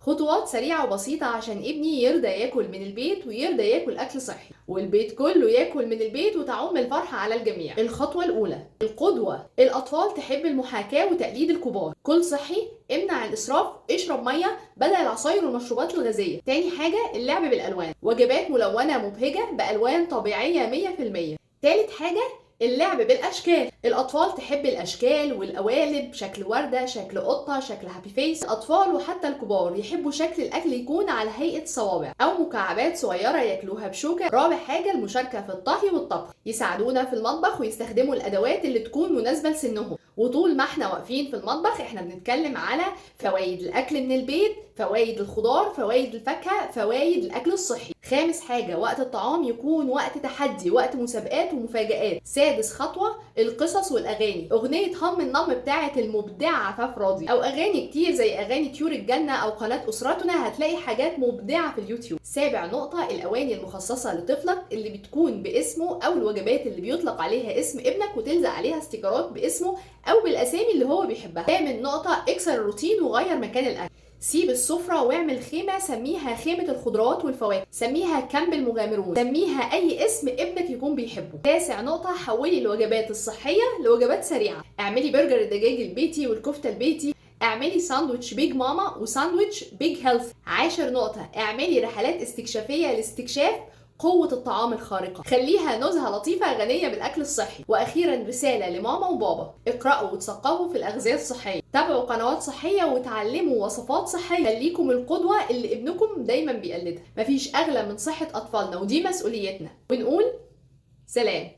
خطوات سريعة وبسيطة عشان ابني يرضى ياكل من البيت ويرضى ياكل أكل صحي، والبيت كله ياكل من البيت وتعم الفرحة على الجميع. الخطوة الأولى القدوة. الأطفال تحب المحاكاة وتقليد الكبار. كل صحي، امنع الإسراف، اشرب مية بدل العصاير والمشروبات الغازية. تاني حاجة اللعب بالألوان، وجبات ملونة مبهجة بألوان طبيعية 100%. تالت حاجة اللعب بالاشكال. الاطفال تحب الاشكال والقوالب، شكل ورده، شكل قطه، شكل happy face. الاطفال وحتى الكبار يحبوا شكل الاكل يكون على هيئة صوابع او مكعبات صغيرة ياكلوها بشوكة. رابع حاجة المشاركة في الطهي والطبخ، يساعدونا في المطبخ ويستخدموا الادوات اللي تكون مناسبة لسنهم. وطول ما احنا واقفين في المطبخ احنا بنتكلم على فوائد الاكل من البيت، فوائد الخضار، فوائد الفاكهة، فوائد الاكل الصحي. خامس حاجة وقت الطعام يكون وقت تحدي، وقت مسابقات ومفاجآت. سادس خطوة القصص والاغاني، اغنية هم النم بتاعه المبدعه عفاف راضي، او اغاني كتير زي اغاني طيور الجنة او قناة اسرتنا، هتلاقي حاجات مبدعة في اليوتيوب. سابع نقطة الاواني المخصصة لطفلك اللي بتكون باسمه، او الوجبات اللي بيطلق عليها اسم ابنك وتلزق عليها استيكرات باسمه او بالاسامي اللي هو بيحبها. ثامن نقطة اكسر الروتين وغير مكان الاكل. سيب السفرة واعمل خيمة، سميها خيمة الخضروات والفواكه، سميها camp المغامرون، سميها أي اسم ابنك يكون بيحبه. تاسع نقطة حولي الوجبات الصحية لوجبات سريعة. اعملي برجر الدجاج البيتي والكفتة البيتي، اعملي ساندويتش big mama وساندويتش big health. عاشر نقطة اعملي رحلات استكشافية لاستكشاف قوة الطعام الخارقة، خليها نزهة لطيفة غنية بالأكل الصحي. وأخيرا رسالة لماما وبابا، اقرأوا وتثقفوا في الأغذية الصحية، تابعوا قنوات صحية وتعلموا وصفات صحية، خليكم القدوة اللي ابنكم دايما بيقلدها. مفيش أغلى من صحة أطفالنا ودي مسؤوليتنا. ونقول سلام.